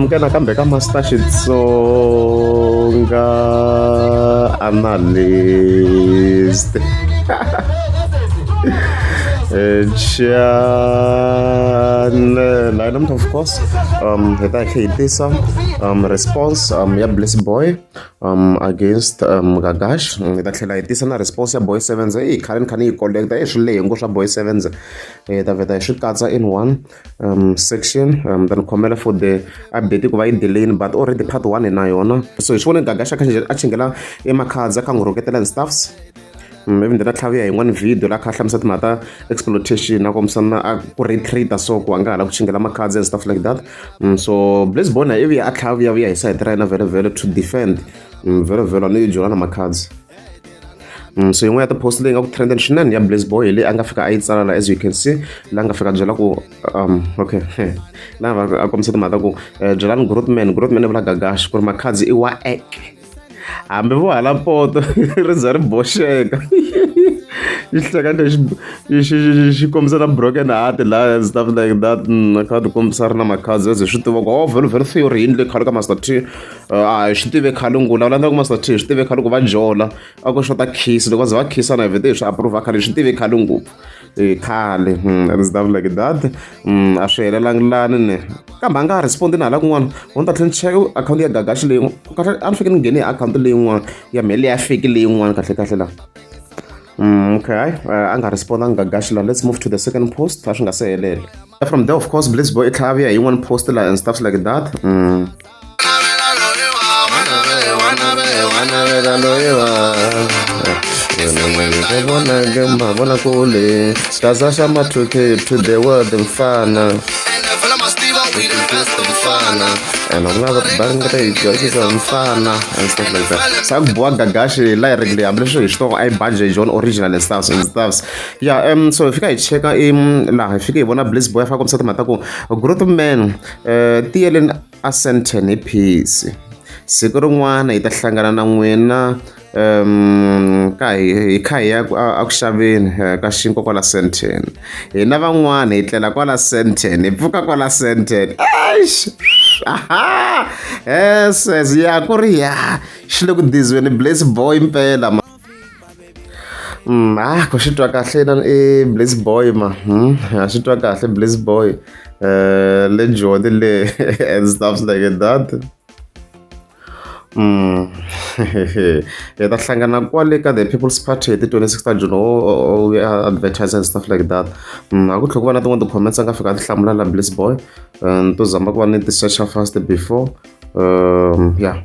Amukela nakambe ka Master Xitsonga Analyst. Channel. Namuntlha of course hi ta hi tlhe hi tisa response ya Bliss Boy against Gagash. Hi ta tlhela hi tisa na response ya Boy Sevens. Eyi khale ni kha ni yi collect-a i swilo leyi swa Boy Sevens. Hi ta vheta hi swi katsa in one section. Ta ni khomela for the update ku va yi delay but already part 1 hi na yona. So hi swi vone Gagash a kha a chingela emakhadzi a kha n'wi rhuketela and stuffs. Even then a tlhaviya yin'wana video la kha a hlamusela timhaka ta exploitation a kombisa na a ku retreat so ku a nga ha la ku chingela makhadzi and stuff like that. So Bliss Bona ivi a tlhaviya vuya hi side ra yena vhele vhele to defend vhele vhele ni jola na makhadzi. So yin'wana ya ti-post leyi nga ku trendeni swinene ya Bliss Boy hi leyi a nga fika a yi tsala la, as you can see, la nga fika byela ku okay, la nga a kombisa timhaka ta ku byelani Grootman, Grootman i vula Gagash ku ri makhadzi i wa ek hambi vo hala poto ri za ri boxeka xi hleka xi kombisa na broken heart la and stuff like that. A kha a ti kombisa ri na makhadzi as hi swi tiva ku oh vhele vhele theory yini le khale ka Master T, a hi swi tive khale ngula landza ku Master T hi swi tive khale ku va jola a ku xota kiss loko va ze va khisana hi vhete hi swi approve khale hi swi tive khale ngopfu khale and stuff like that. A swi helelangi lani ne kambe a nga ha respondi na hala kun'wana wo ni ta tlhela ni cheka akhawunti ya Gagashi leyi kahle a ni fike ni nghene hi akhawunti leyin'wana ya mehe leya fake leyin'wana kahle kahle la. Okay, a nga respondanga Gagashi la. Let's move to the second post, a swi nga se helela. From there of course Bliss Boy i tlhela a vuya hi yin'wana post la and stuff like that. Mavonakule Gaza xa ma 2K to the world mfana and nga mfana and stuff like that. Sa ku boha Gagashi la hi ri hambileswi hi swi tiva a yi budget John original and stuff and stuffs. Yeah, so hi fika hi cheka laha hi fika hi vona Bliss Boy a fika kombisa timhaka ta ku Grootman tiyeleni a Sandton hi peace. Siku rin'wana hi ta hlangana na n'wina ka hi kha hi ya a ku xaveni ka xinkwa kwala Sandton. Hina van'wana hi tlela kwala Sandton, hi pfuka kwala Sandton. Eish! Aha! Yes, yes, ya ku ri ya xi le ku dizweni Bliss Boy mpela ma. Ah, ku xi twa kahle na i Bliss Boy ma. A xi twa kahle Bliss Boy. Le Joni le and stuff like that. Hi ta hlangana kwale ka the People's Party hi ti 26 ta June o advertise and stuff like that. A ku tlhela ku va na tin'wana ti-comments a nga fika a ti hlamula la Bliss Boy. To zama ku va ni ti-search fast before. Yeah.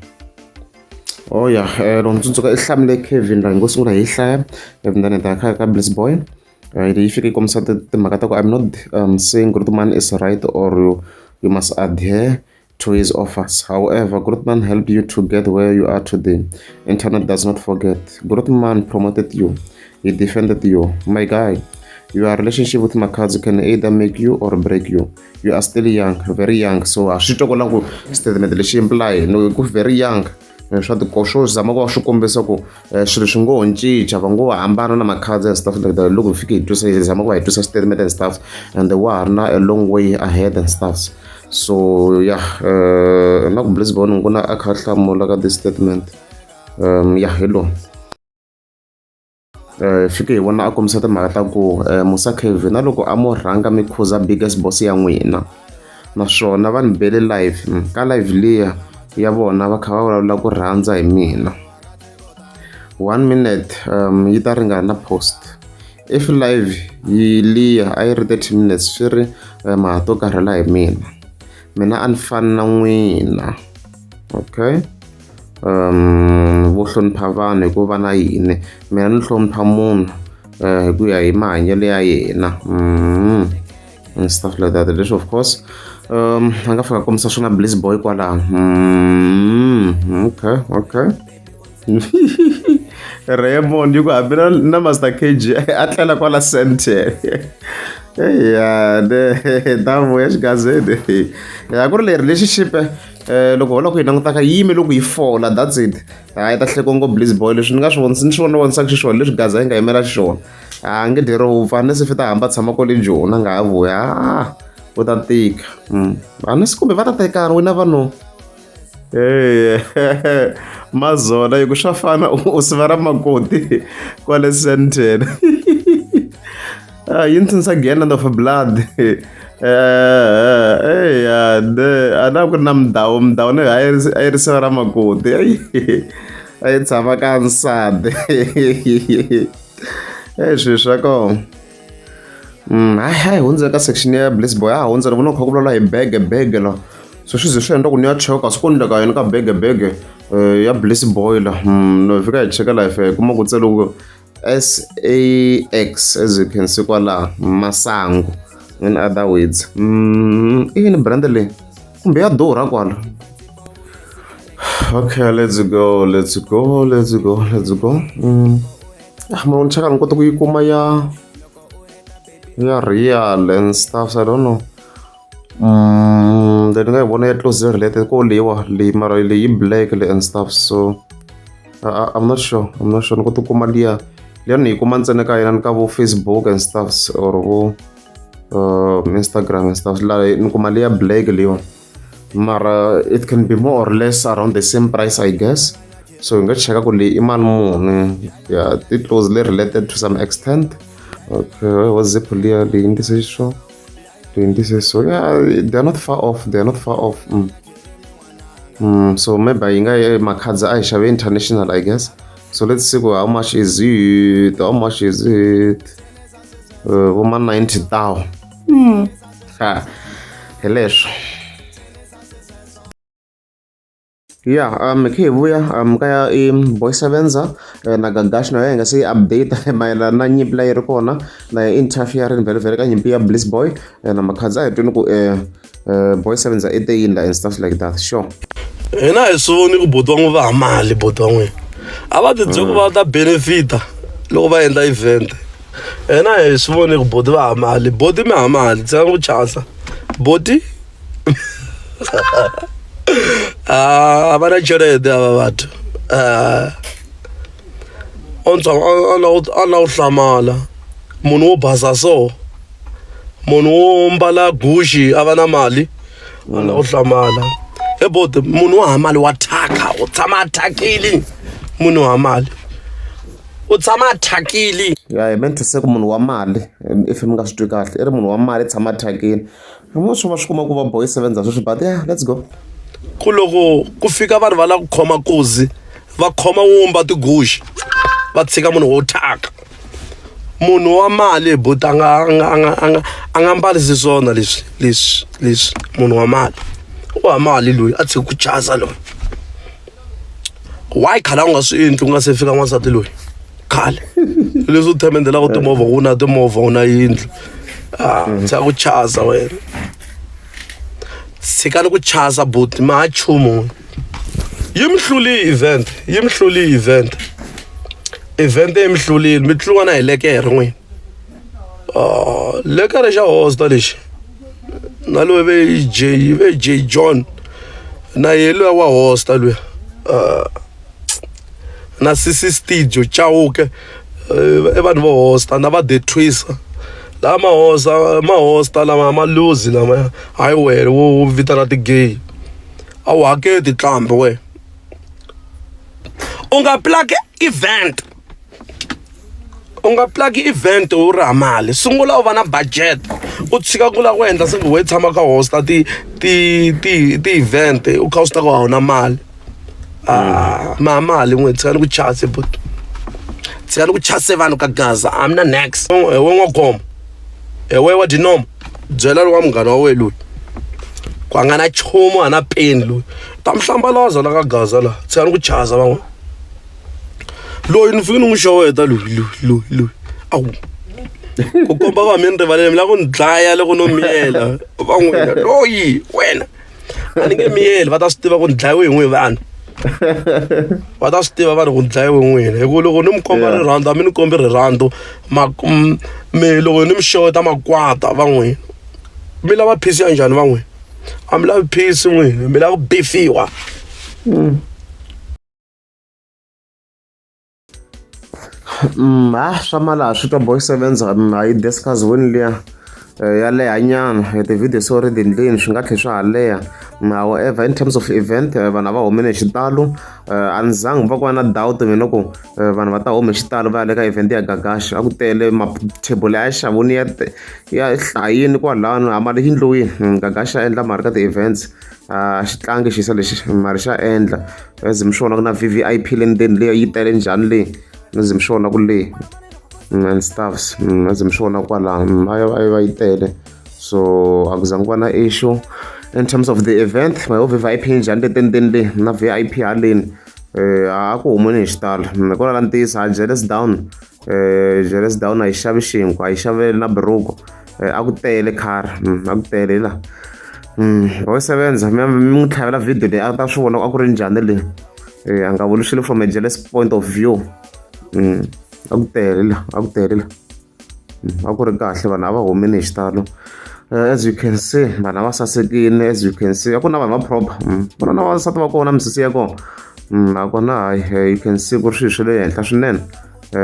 Oh yeah, loko ni tsundzuka i hlamule Kevin la hi ngo sungula hi hlaya and then hi ta kha ka Bliss Boy. Yi fike yi kombisa timhaka ta ku I'm not saying Grootman is right or you must adhere to his offers. However, Grootman helped you to get where you are today. Internet does not forget. Grootman promoted you. He defended you. My guy, your relationship with Makhadzi can either make you or break you. You are still young, very young. So a swi twa kwala ku statement lexi imply no ku very young swa swo zama ku va swi kombisa ku swilo swi ngo ho cinca va ngo hambana na Makhadzi and stuff like that. Loko hi fike hi twisa hi zama ku va hi twisa statement and stuff and wa ha ri na a long way ahead and stuff. So yeah, na ku Bliss Boy ku na a kha a hlamula ka this statement. Yeah, hi lowu. Fike hi vona a kombisa timhaka ta ku Musa Kevin na loko a mo rhanga mi khuza biggest boss ya n'wina naswona va ni bele live ka live liya ya vona va kha va vulavula ku rhandza hi mina. 1 minute yi ta ringana na post. If live yi liya a yi ri 30 minutes swi ri ma ha to karhala hi mina. Mina a ni fani na n'wina. Okay. Vo hlonipha vanhu hi ku va na yini mina ni hlonipha munhu hi ku ya hi mahanyelo ya yena and stuff like that. Leswi of course a nga fika kombisa swona Bliss Boy kwalaho. Okay, okay. Raymond yi ku hambi na Master KG a tlela kwala Sandton. Ya ne ta vuya xigazeni ya ku ri le relationship loko ho loko hi langutaka yi yime loko yi fola, that's it. Hayi ta hlekwa ngo Bliss Boy leswi ni nga swi vonisa ni swi vona vonisaka xiswona leswi Gaza yi nga yimela xiswona a nge dyi ro wupfa ne se fita hamba tshama kwale Joni a nga ha vuya. U ta tika. Unless kumbe va ta tekana wena vanhu. Eya mazola hi ku swa fana u sivara makoti kwale Sandton. Yi ni tsundzuxa Gang of Blood. Eya a na ku ri na Mdawu, Mdawu na yona a yi ri sivara makoti a yi tshama ka nsati. Swilo swa kona. Hayi hayi hundze ka section ya Bliss Boy a hundza ni vona ku kha ku vulavula hi bege bege la so swi ze swi endla ku ni ya cheka swi ku endleka yini ka bege bege ya Bliss Boy la no hi fika hi cheka la hi fika hi kuma ku tsale ku S_A_X as you can see kwalaha masangu in other words i yini brand leyi kumbe ya durha kwala okay let's go let's go let's go let's go. Ah, mara ni cheka ni kota ku yi kuma ya ya real and stuff so I don't know. Then ni nga yi vona ya closely related ko leyiwa leyi mara leyi black le and stuff so I'm not sure I'm not sure ni kota ku kuma liya liya ni yi kuma ntsena ka yena ni ka vo Facebook and stuff or vo Instagram and stuff la ni kuma liya black leyiwa mara it can be more or less around the same price I guess so hi nga cheka ku leyi i mali muni ya ti closely related to some extent okay wa zip liya leyi ndise xiswo leyi ndise so yeah they are not far off they are not far off. So maybe yi nga makhadzi a hi xave international I guess so let's see ku how much is it how much is it vo ma 90 thou ha hi leswo ya hi khe hi vuya ka ya i boy sevenza na gagash na yena hi nga se yi update mayelana na nyimpi leyi ri kona na ya interfering vhele vhele ka nyimpi ya bliss boy na makhadzi a hi twini ku boy sevenza i te yini la and stuff like that sure hina hi swi voni ku buti wa n'wi va ha mali buti wa n'wina a va tibyele ku va ta benefita loko va endla event hina hi swi voni ku boti va ha mali boti mi ha mali tshika ku chasa boti a va na chelete ava batho a na ku hlamala munhu wo basa so munhu wo mbala guxi a va na mali a na ku hlamala he boti munhu wo ha mali wa thyaka u tshama a thyakile munhu wa mali u tshama a thyakile ya hi meant to say ku munhu wa mali if mi nga swi twi kahle i ri munhu wa mali tshama a thyakile mo swi va swi kuma ku va boy sevenza sweswi but yeah let's go ku loko ku fika vanhu va lava ku khoma nkuzi va khoma wumba tiguxi va tshika munhu wo thyaka munhu wa mali buti a nga a nga a nga a nga a nga mbarisi swona leswi leswi leswi munhu wa mali wa mali loyi a tshiki ku chaza loyi why khale a wu nga swi endli ku nga se fika n'wansati loyi khale leswi u themendhelaka timovha ku na timovha u na yindlu a tshika ku chaza wena tshikani ku chaza buti ma ha chumu yi mi hluli event yi mi hluli event event yi mi hlulile mi tluriwa na hi lekere n'wina lekere xa hosta lexi na loyi ve J ve J John na ye luya wa hosta luya na CC Studio Chauke i vanhu vo hosta na va The Twister lama ma hosta ma hosta lama ma luzi lama hayi wena wo vitana ti-gay a wu hakeli tinqambi wena u nga plug event u nga plug event u ri ha mali sungula u va na budget u tshika ku lava ku endla se we tshama ka hosta ti ti ti ti-event u kha u swi ta ku a wu na mali ah ma mali n'we tshikani ku chase but tshikani ku chase vanhu ka gaza a mi na next we n'wagomo we wa dinomo byela lowa munghana wa wena loyi ku a nga na nchumu a na peni loyi ta mi hlambalaza la ka gaza la tshikani ku chaza van'wana loyi ni fike ni n'wi xeweta loyi loyi loyi loyi a ku ku komba va mi ni rivalele mi lava ku ni dlaya loko no miyela va n'wina loyi wena a ni nge miyeli va ta swi tiva ku ni dlayiwe hi n'wi vanhu va ta swi tiva vanhu ku ni dlayiwe n'wina hi ku loko ni mi komba rirhandzu a mi ni kombi rirhandzu ma mi loko ni mi xeweta makwata va n'wina mi lava peace ya njhani va n'wina a mi lavi peace n'wina mi lava ku bifiwa. Ha swa mali ha swi twa boy sevenza hayi discuss wini liya. Ya leha nyana ti-video se ri endleni swi nga tlhela swa ha leha. However, in terms of event, vanhu a va humile hi xitalo. A ni zangi va ku va na doubt mina ku vanhu va ta huma hi xitalo va ya le ka event ya Gagash. A ku tele mathebula ya xavoni ya ya hlayini kwalano, a mali yi endliwile. Gagash a endla mali ka ti-events, a xi tlangi xisa lexi mali xa endla. As mi swi vona ku na V_V_I_P le ndzeni leyi yi tele njhani leyi, as mi swi vona ku le and stuffs, as mi swi vona kwalano a yi va yi tele, so a ku zangi ku va na issue in terms of the event. Ma V_V_I_P njhani le tendeni le na V_I_P haleni, a ku humile hi xitalo. Hikwalaho ka ntiyiso, a jealous down, jealous down a yi xavi xinkwa, a yi xaveli na buruku. A ku tele khara, a ku tele hi laha ho sevenza mi n'wi tlhavela video leyi a ta swi vona a ku ri njhani leyi. A nga vuli swilo from a jealous point of view. A ku tele la, a ku tele la, a ku ri kahle, vanhu a va humile hi xitalo. As you can see, vanhu a va sasekile. As you can see, a ku na vanhu va proper, ku na na vavasati va kona, misisi ya kona nakona hayi, you can see ku ri swilo swa le henhla swinene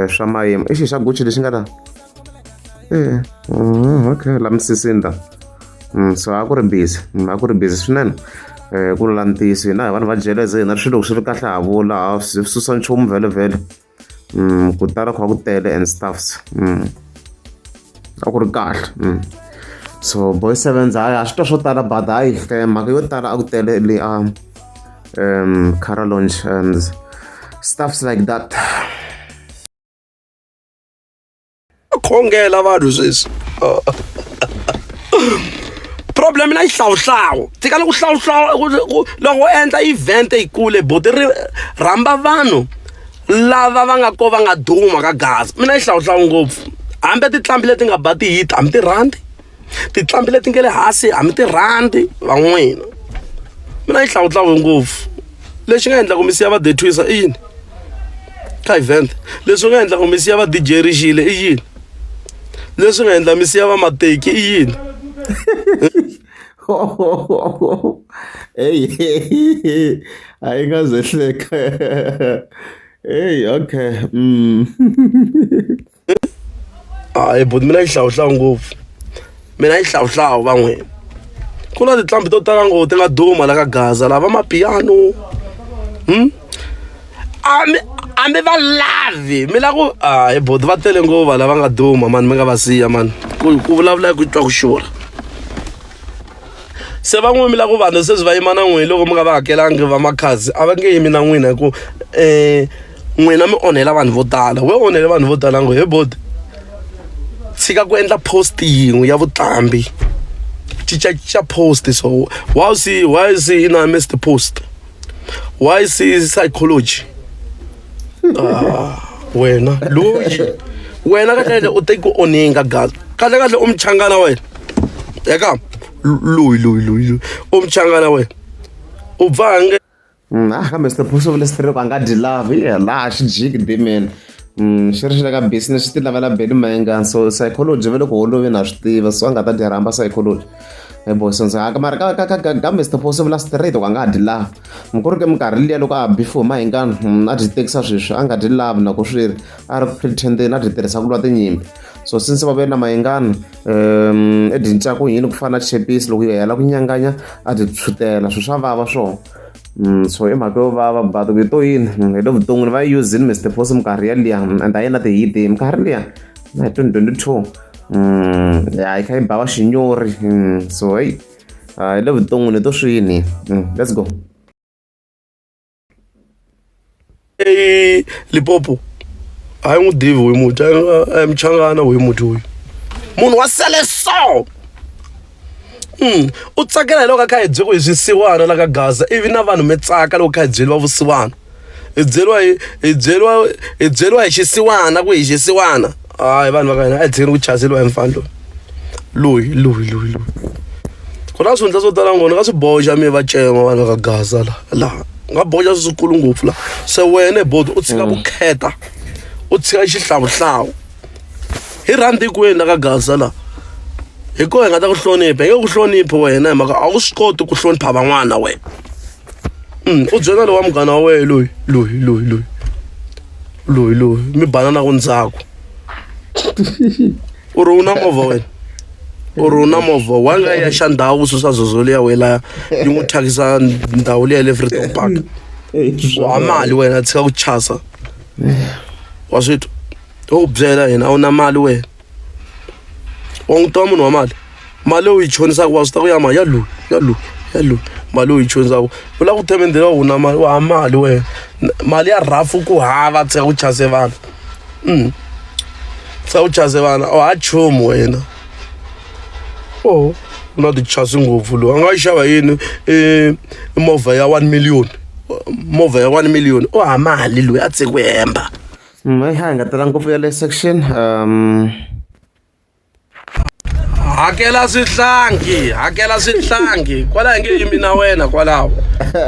swa mayimo. I xi xa Gucci lexi nga la okay la misisini la. So a ku ri busy, a ku ri busy swinene. Ku lula ntiyiso, hina hi vanhu va jealous, hina swilo loko swi ri kahle ha vula, ha swi susa nchumu vhele vhele. Ku tala ku va ku tele and stuffs. A ku ri kahle. So Boy Sevens, hayi, a swi twa swo tala, but hayi, mhaka yo tala a ku tele le a Cara Lounge and stuffs like that. Khongela vanhu sweswi problem na xihlawuhlawu, tshikani ku hlawuhlawu. Loko u endla event yikulu, buti, ri rhamba vanhu lava va nga ko va nga duma ka Gaza. Mina xihlawuhlawu ngopfu, hambi tinqambi leti nga ba ti-hit a mi ti rhandzi, tinqambi leti nga le hansi a mi ti rhandzi van'wina. Mina xihlawuhlawu ngopfu. Lexi nga endla ku mi siya va detwisa i yini ka event? Leswi nga endla ku mi siya va D_J Rixile i yini? Leswi nga endla mi siya va Mateki i yini? Hey, a yi nga ze hleka. Hey, okay. Hayi buti, mina xihlawuhlawu ngopfu, mina xihlawuhlawu van'wina. Ku na tinqambi to tala ngopfu ti nga duma la ka Gaza, lava mapiano, A mi a mi va lavi, mi la ku hayi buti, va tele ngopfu lava nga duma mani, mi nga va siya mani. Ku vulavula hi ku twa ku xurha. Se van'we mi la ku vanhu sweswi va yima na n'wina loko mi nga va hakelangi va makhadzi, a va nge yimi na n'wina hi ku n'wina mi onhela vanhu vo tala. We onhele vanhu vo tala ngo he boti, tshika ku endla post yin'we ya vuqambi, cincacinca post. So why see, why see ina Mr Post, why see psychology? Ah, wena loyi, wena kahle kahle u te ku onheni ka Gaza. Kahle kahle u muchangana wena, eka loyi loyi loyi loyi u muchangana wena, u bva nge. Ah, kambe Mr Post u vule straight a nga dyi lavi laha xi jiki dimeni. Xi ri xi le ka business, xi ti lavela Benny Mayengani, so psychology va le ku holoveni, ha swi tiva, so a nga ta dya rhamba psychology. Boy Songs mara ka Mr Post vula straight ku a nga ha dyi lavi. Ku ri ke minkarhi liya loko a ha bifiwe Mayengani, a dyi tekisa sweswi a nga dyi lavi, na ku swi ri a ri ku pretend-eni, a dyi tirhisa ku lwa tinyimpi. So since va vuye na Mayengani, i dyi cinca ku yini ku fana na chepisi, loko yi hela ku nyanganya a dyi tshwutela swilo swa vava swona. So i mhaka yo vava, but ku to yini, hi le vuton'wini va yi use-ini Mr Post minkarhi yaliya, and a yi na ti-hit minkarhi liya na hi 2022, ya yi kha yi bava xinyori. So hey, hi le vuton'wini to swini. Let's go. Eyi Limpopo a yi n'wi divi hoyi muti, a muchangana hoyi muti, hoyi munhu wa sele so. U tsakela hi loko a kha hi byela ku hi swisiwana la ka Gaza, ivi na vanhu mi tsaka loko kha hi byeriwa vusiwana, hi byeriwa hi hi byeriwa hi byeriwa hi xisiwana ku hi xisiwana. Hayi vanhu va ka hina, a hi tshikeni ku chazeliwa hi mfana loyi loyi loyi loyi loyi. Ku na swihundla swo tala ngopfu, ni nga swi boxa mi va cema vanhu va ka Gaza la laha, nga boxa swikulu ngopfu la. Se wena boti u tshika vukheta, u tshika xihlawuhlawu. Hi rhandzi kwini la ka Gaza la, hi koho hi nga ta ku hlonipha, hi nge ku hloniphi wena hi mhaka a wu swi koti ku hlonipha van'wana wena. U byela lowa munghana wa wena loyi loyi loyi loyi loyi loyi mi bananaku ndzhaku, u ri u na movha wena. U ri u na movha wa nga ya xa ndhawu susa zozo liya wela yi n'wi thyakisa ndhawu liya le Freedom Park. U ha mali wena tshika ku chasa. Wa swi twa? Ho ku byela hina a wu na mali wena. Wa n'wi tiva munhu wa mali? Mali leyi u yi chonisaka wa swi tiva ku ya mali ya loyi ya loyi ya loyi mali u yi chonisaka u lava ku themendhela u na mali wa ha mali wena mali ya rhafu ku hava tshika ku chase vanhu tshika ku chase vanhu a ha chumu wena o u na tichasi ngopfu lowu a nga yi xava yini i movha ya 1 million, movha ya 1 million u ha mali loyi a tshiki ku hemba. Hi nga tala ngopfu ya le section Hakela swihlangi, hakela swihlangi kwala hi nge yimi na wena kwalaho.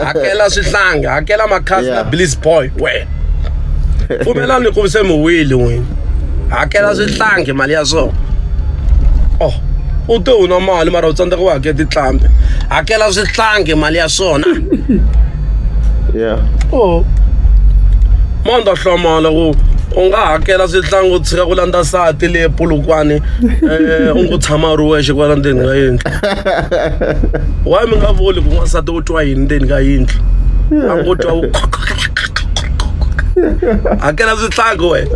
Hakela swihlangi, hakela makhasi na Bliss Boy wena. Pfumelani ku se mi wile n'wina. Hakela swihlangi mali ya swona. Oh, u te u na mali mara u tsandzeka ku hakela tinqambi. Hakela swihlangi mali ya swona. Oh, mo ni ta hlamala ku u nga hakela swihlangi u tshika ku landza sati le Polokwane u ngo tshama u ri wexe kwala ndzeni ka yindlu. Why mi nga vuli ku n'wansati u twa yini ndzeni ka yindlu? A ngo twa u hakela swihlangi wena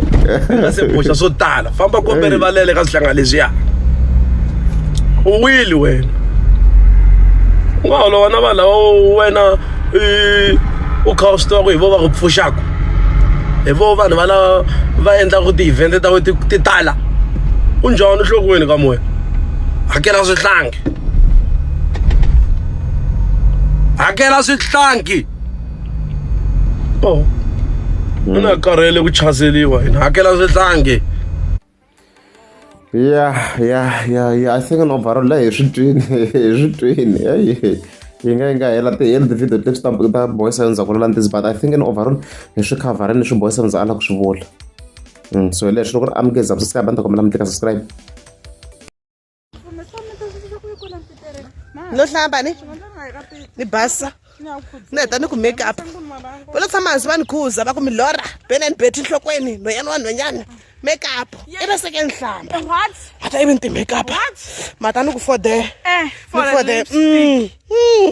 u nga se boxa swo tala famba kombe rivalele ka swihlanga leswiya u wile wena u nga holova na vanhu lava wena u kha u swi tiva ku hi vo va ku pfuxaka hi vo vanhu va lava va endlaka ti-event ta wena ti tala u njhani nhlokweni ka moya. Hakela swihlangi, hakela swihlangi. Oh, mina karhele ku chaseliwa hina. Hakela swihlangi. Yeah, I think in overall la hi swi twini, hi swi twini. Hey, yi nga hela ti heli ti-video clips ta Boy Sevens ku lula but I think in overall hi swi cover-ini leswi Boy Sevens a lava ku swi vula. So hi leswi loko ri amukeza subscribe a ni ta kombela mi tlika subscribe. No hlamba ni ni basa ni heta ni ku make up va lo tshama hansi va ni khuza va ku milorha bene ni bethi nhlokweni nhwanyana wa nhwanyana make up i va seke ni hlamba. What? Ata ivi ni ti make up mata ni ku for the For ni the for the lipstick.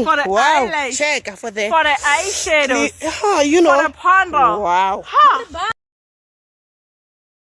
For the wow eyelash. Cheka for the For the eyeshadows. Oh, you know For the powder. Wow. Ha!